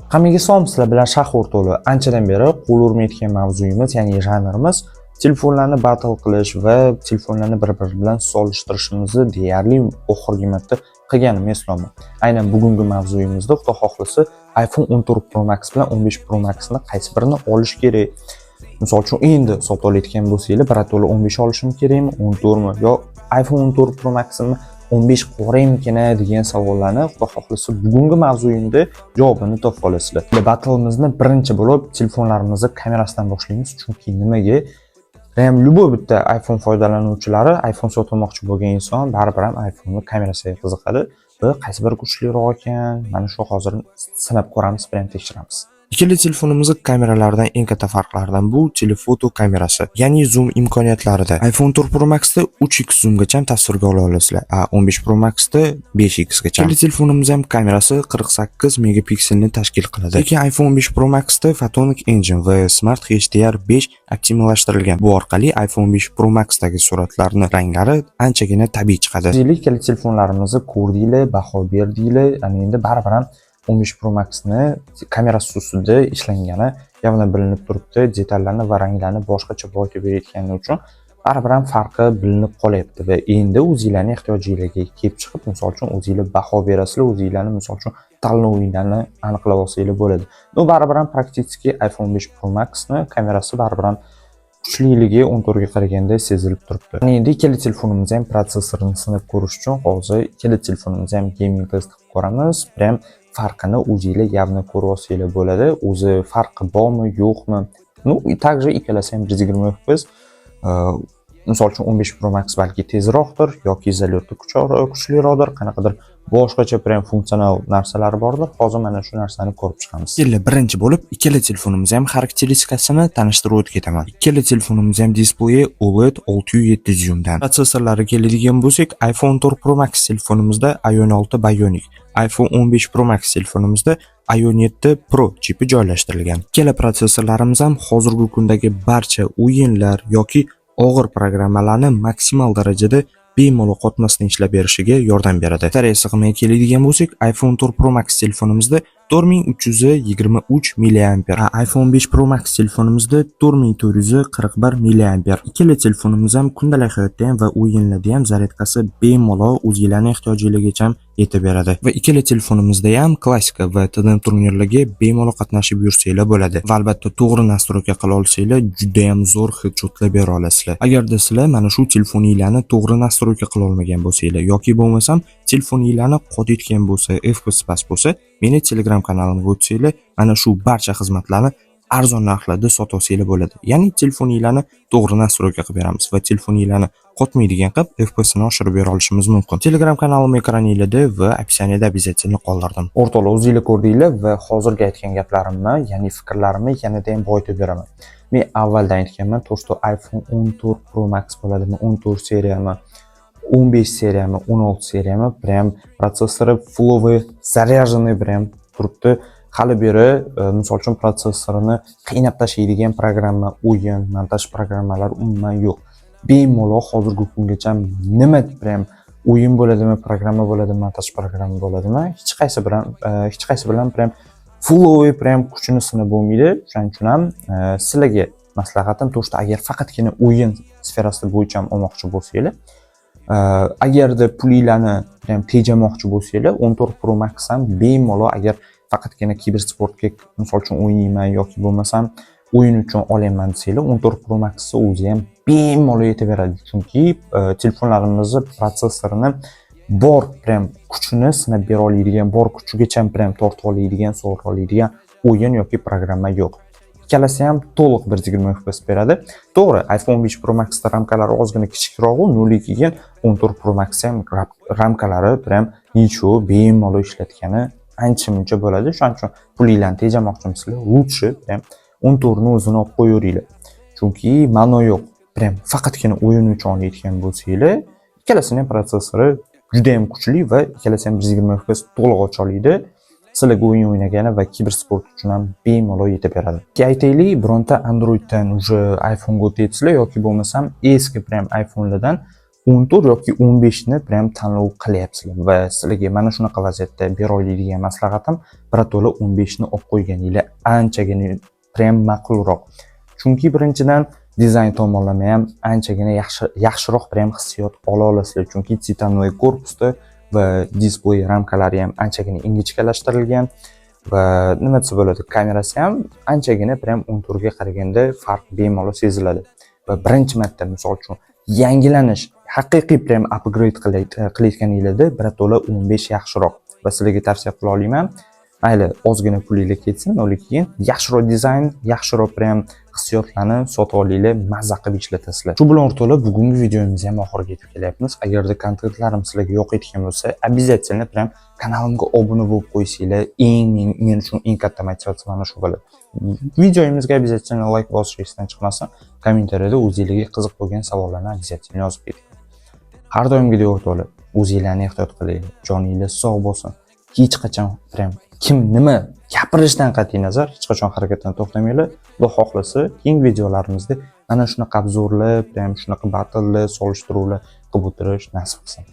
Hammaga salom, sizlar bilan Shah o'rtoqlar. Anchadan beri qo'l urmayotgan mavzuyimiz, ya'ni janrimiz telefonlarni battle qilish va telefonlarni bir-biri bilan solishtirishimizni deyarli oxirgi marta qilganimni eslolman. Aynan bugungi mavzuyimizda, Xudo xohlasa, iPhone 14 Pro Max bilan 15 Pro Maxni qaysi birini olish kerak? Misol uchun, endi sotib olayotgan bo'lsanglar, birato'la 15 olishim kerakmi, 14 mi yo iPhone 14 Pro Max'imni 15 qo'yaymikin degan savollarni, Xudo xohlasa, bugungi mavzuyimda javobini topib olasizlar. Battle'imizni birinchi bo'lib telefonlarimizni kamerasidan boshlaymiz, chunki nimaga? Ham любой bitta iPhone foydalanuvchilari, iPhone sotib olmoqchi bo'lgan inson baribir ham iPhone'ni kamerasiga qiziqadi va qaysi biri kuchliroq ekan, mana shu hozir sinab ko'ramiz, bilan tekshiramiz. Ikkala telefonimizni kameralaridan eng katta farqlaridan bu telefoto kamerasi, ya'ni zoom imkoniyatlarida. iPhone 14 Pro Max'da 3x zoomgacha tasvirga ola olasizlar, a 15 Pro Max'da 5x gacha. Ikkala telefonimiz ham kamerasi 48 megapikselni tashkil qiladi. Lekin iPhone 15 Pro Max'da Photonic Engine va Smart HDR5 optimallashtirilgan. Bu orqali iPhone 15 Pro Max'dagi suratlarni ranglari anchagina tabiiy chiqadi. Deylik, ikkala telefonlarimizni ko'rdinglar, baho berdinglar. Ana endi baribir ham 15 Pro Max'ni kamerasi ustida ishlangani явно bilinib turibdi. Detallarni va ranglarni boshqacha boyitib berayotgani uchun baribir ham farqi bilinib qolyapti va endi o'zinglarni ehtiyojinglarga kelib chiqib, misol uchun, o'zinglar baho berasizlar, o'zinglarni, misol uchun, tanlovinglarni aniqlab olsanglar bo'ladi. Ну, baribir ham практически iPhone 15 Pro Max'ni kamerasi baribir ham kuchliligi 14 ga qaraganda sezilib turibdi. Endi ikkala telefonimiz ham protsessorini sinab ko'rish uchun hozir ikkala telefonimiz ham gaming test qilib ko'ramiz. Prям farqini o'zinglar явно ko'rib olsanglar bo'ladi. O'zi farqi bormi, yo'qmi? Ну, и также ikkalasi ham 120 FPS. Misol uchun, 15 Pro Max balki tezroqdir yoki залёт i kuchliroqdir, qanaqadir boshqacha prям funksional narsalari bordir. Hozir mana shu narsani ko'rib chiqamiz. Ikkala birinchi bo'lib ikkala telefonimiz ham xarakteristikasini tanishtirib o'tib ketaman. Ikkala telefonimiz ham displeyi OLED 607 dyumdan. Protsessorlari keladigan bo'lsak, iPhone 14 Pro Max telefonimizda A16 Bionic, iPhone 15 Pro Max telefonimizda A17 Pro chipi joylashtirilgan. Ikkala protsessorlarimiz ham hozirgi kundagi barcha o'yinlar yoki og'ir programmalarni maksimal darajada bemalol qotmasdan ishlab berishiga yordam beradi. Batareya sig'imiga keladigan bo'lsak, iPhone 14 Pro Max telefonimizda 4323 mAh, iPhone 15 Pro Max telefonimizda 4441 mAh. Ikkala telefonimiz ham kundalik hayotda ham va o'yinlarda ham zaryadkasi bemalol o'zinglarning ehtiyojinglargacha yetib beradi. Va ikkala telefonimizda ham klassika va TDM turnirlarga bemalol qatnashib yursanglar bo'ladi. Va albatta to'g'ri настройка qila olsanglar, juda ham zo'r headshotlar bera olasizlar. Agarda sizlar mana shu telefoninglarni to'g'ri настройка qila olmagan bo'lsanglar yoki bo'lmasam telefoninglarni qotayotgan bo'lsa, FPS past bo'lsa, meni Telegram kanalimga o'tsanglar, mana shu barcha xizmatlarni arzon narxlarda sotib olsanglar bo'ladi. Ya'ni telefoninglarni to'g'ri настройка qilib beramiz va telefoninglarni qotmaydigan qilib FPSini oshirib bera olishimiz mumkin. Telegram kanalim ekraninglarda va описание da обязательно qoldirdim. O'rtoqlar, o'zinglar ko'rdinglar va hozirgi aytgan gaplarimni, ya'ni fikrlarimni yanada ham boyitib beraman. Men avvaldan aytganman, то что iPhone 14 Pro Max bo'ladimi, 14 seriyami, 15 seriyami, 16 seriyami, прям protsessori фуловый, заряженный прям turibdi. Hali beri misol uchun, protsessorini qiynab tashlaydigan programma, o'yin, montaj programmalari umuman yo'q. Bemalol hozirgi kungacha nima prям o'yin bo'ladimi, programma bo'ladimi, montaj programma bo'ladimi, hech qaysi bilan prям фуловый prям kuchini sinab bo'lmaydi. Shuning uchun ham sizlarga maslahatim то, что agar faqatgina o'yin sferasi bo'yicha ham olmoqchi bo'lsanglar, agarda pulinglarni prям tejamoqchi bo'lsanglar, 14 Pro Max ham bemalol, agar faqatgina kibersportga, misol uchun, o'ynayman yoki bo'lmasam o'yin uchun olyapman desanglar, 14 Pro Maxni o'zi ham bemalol yetaveradi, chunki telefonlarimizni protsessorini bor prям kuchini sinab bera oladigan, bor kuchigacha prям tortib oladigan, sovura oladigan o'yin yoki programma yo'q. Ikkalasi ham to'liq 120 fps beradi. To'g'ri, iPhone 15 Pro Maxda ramkalari ozgina kichikroq, 0.2 ga, 14 Pro Max ham ramkalari prям ничего, bemalol ishlatgani ancha muncha bo'ladi. Shuning uchun pulinglarni tejamoqchimisizlar, лучше прям 14 ni o'zini olib qo'yaveringlar, chunki ma'no yo'q. Прям faqatgina o'yin uchun olayotgan bo'lsanglar, ikkalasini ham protsessori juda ham kuchli va ikkalasi ham 120 fps to'liq ocha oladi. Sizlarga o'yin o'ynagani va kibersport uchun ham bemalol yetib beradi. Aytaylik, bironta Androiddan уже iPhone'ga o'tyapsizlar yoki bo'lmasam eski prям iPhone'lardan 14 yoki 15 ni прям tanlov qilyapsizlar va sizlarga mana shunaqa vaziyatda bera oladigan maslahatim, birato'la 15 ni olib qo'yganinglar anchagina прям ma'qulroq. Chunki birinchidan, dizayn tomonlama ham anchagina yaxshi, yaxshiroq прям hissiyot ola olasizlar, chunki титановый korpusda va displey ramkalari ham anchagina ingichkalashtirilgan va, nima desa bo'ladi, kamerasi ham anchagina прям 14 ga qaraganda farq bemalol seziladi. Va birinchi marta, misol uchun, yangilanish, haqiqiy прям upgrade qilayotganinglarda birato'la 15 yaxshiroq va sizlarga tavsiya qila olaman. Mayli, ozgina pulinglar ketsin, lekin yaxshiroq dizayn, yaxshiroq прям hissiyotlarni sotib olinglar, mazza qilib ishlatasizlar. Shu bilan, o'rtoqlar, bugungi videomiz ham oxiriga yetib kelyapmiz. Agarda kontentlarim sizlarga yoqayotgan bo'lsa, обязательно прям kanalimga obuna bo'lib qo'ysanglar, eng men uchun eng katta motivatsiya mana shu bo'ladi. Videomizga обязательно layk bosish esdan chiqmasin. Kommentariyada o'zinglarga qiziq bo'lgan savollarni обязательно yozib keting. Har doimgidek, o'rtoqlar, o'zinglarni ehtiyot qilinglar, joninglar sog' bo'lsin. Hech qachon прям kim nima gapirishdan qat'iy nazar, hech qachon harakatdan to'xtamanglar. Xudo xohlasa, keyingi videolarimizda mana shunaqa обзор lar, прям shunaqa battle lar, solishtiruvlar qilib o'tirish nasib qilsin.